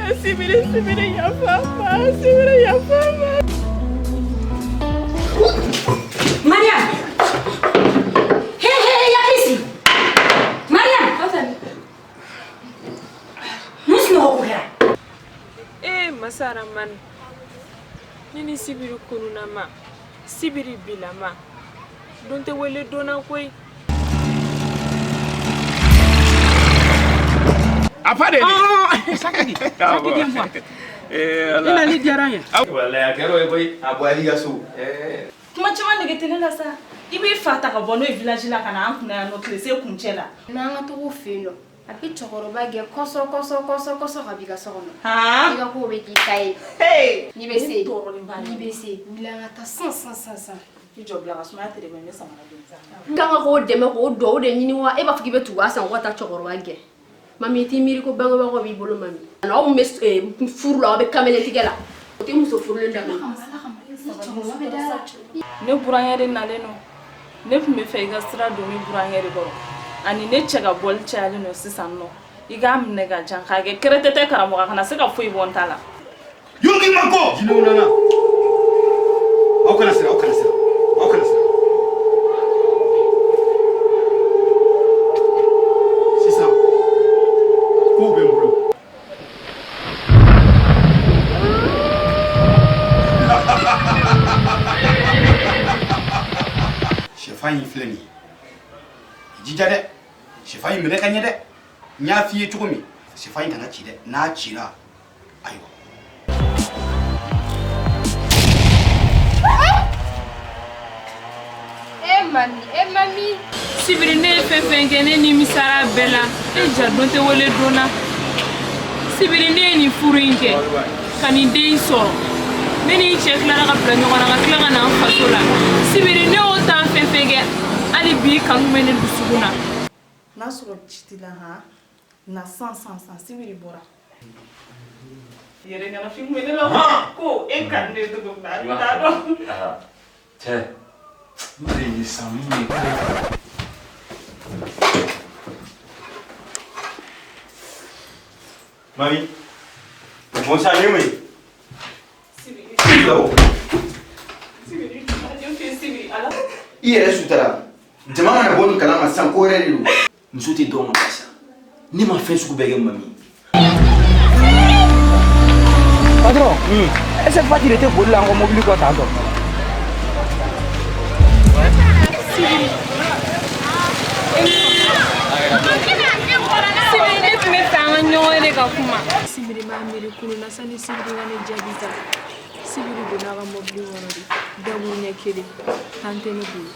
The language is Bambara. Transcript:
Sibiri, Sibiri, yafa n ma. Sibiri, yafa n ma. Mariam! Hey, hey, yakili sigi. Mariam! Mun sunɔgɔ ko kɛra? Ee masa Ramani, ne ni Sibiri kununama, Sibiri bilama, don tɛ wele don na koyi. A fa de ye ne. Sakidi, Sakidi n fa. I nali diyara n ye. Walayi a kɛra o ye koyi. A bɔra i ka so. Kuma caman nege tɛ ne la sa. I b'i fa ta ka bɔ n'o ye village la ka na an kunna yan nɔ tile se kuncɛ la. N'an ka togo fɛ yen nɔ, a bɛ cɛkɔrɔba gɛn kɔsɔ kɔsɔ kɔsɔ kɔsɔ ka b'i ka so kɔnɔ. Han? I ka kow bɛ k'i ta ye. Hey! N'i bɛ se, Ne tɔɔrɔlen b'a la. n'i bɛ se, wuli an ka taa san san san san. I jɔ bila ka sumaya tere bɛ n bɛ samara don sisan. N kan ka k'o dɛmɛ k'o duwawu de ɲini wa e b'a fɔ k'i bɛ tugu a san ko ka taa cɛkɔrɔba gɛn. Mami, i t'i miiri ko bangebagaw b'i bolo mami. Aw min bɛ furu la, aw bɛ kamelentigɛ la. O tɛ muso furulen dama. Ne burankɛ de nalen don. Ne tun bɛ fɛ i ka sira don ne burankɛ de kɔrɔ. Ani ne cɛ ka bɔli cayalen don sisan nɔ. I k'a minɛ ka jan k'a kɛ kɛrɛtɛtɛ karamɔgɔ a kana se ka foyi bɔ n ta la. Yongi Mako! Jinɛw nana. Aw kana siran, aw kana siran. Aw kana siran. Sisan, kow bɛ n bolo. Sɛfan in filɛ nin ye. I jija dɛ. Sɛfan in minɛ ka ɲɛ dɛ. N y'a f'i ye cogo min, sɛfan in kana ci dɛ. N'a cira, ayiwa. E mami, e mami. Sibiri ne ye fɛn fɛn kɛ ne nimisara bɛɛ la e ja don tɛ wele don na. Sibiri ne ye nin furu in kɛ ka nin den in sɔrɔ ne ni n cɛ tilara ka bila ɲɔgɔn na ka tila ka na n faso la. Sibiri ne y'o temps fɛn fɛn kɛ hali bi kanu bɛ ne dusukun na. N'a sɔrɔ ci t'i la han na san san san Sibiri bɔra. Yɛrɛ ɲɛnafin bɛ ne la ko e ka ne cogo min na n t'a dɔn. Cɛ, n de ye san min ye. Mami, bon sa ni mun ye? Sibiri. Sibiri. Sibiri, ala. I yɛrɛ sutara. Jama mana bɔ nin kalama sisan ko wɛrɛ de don. Muso tɛ dɔn ka sa. Ne ma fɛn sugu bɛɛ kɛ mami. Patron, est-ce que Fati de tɛ boli la an ka mobili kɔ tan tɔ? Sibiri. Sibiri ne tun bɛ fɛ an ka ɲɔgɔn ye de ka kuma. Sibiri m'a miiri kunun na sani Sibiri ka ne jaabi ta. Sibiri donna a ka mobili kɔnɔ de daburu ɲɛ kelen tan tɛ ne bolo.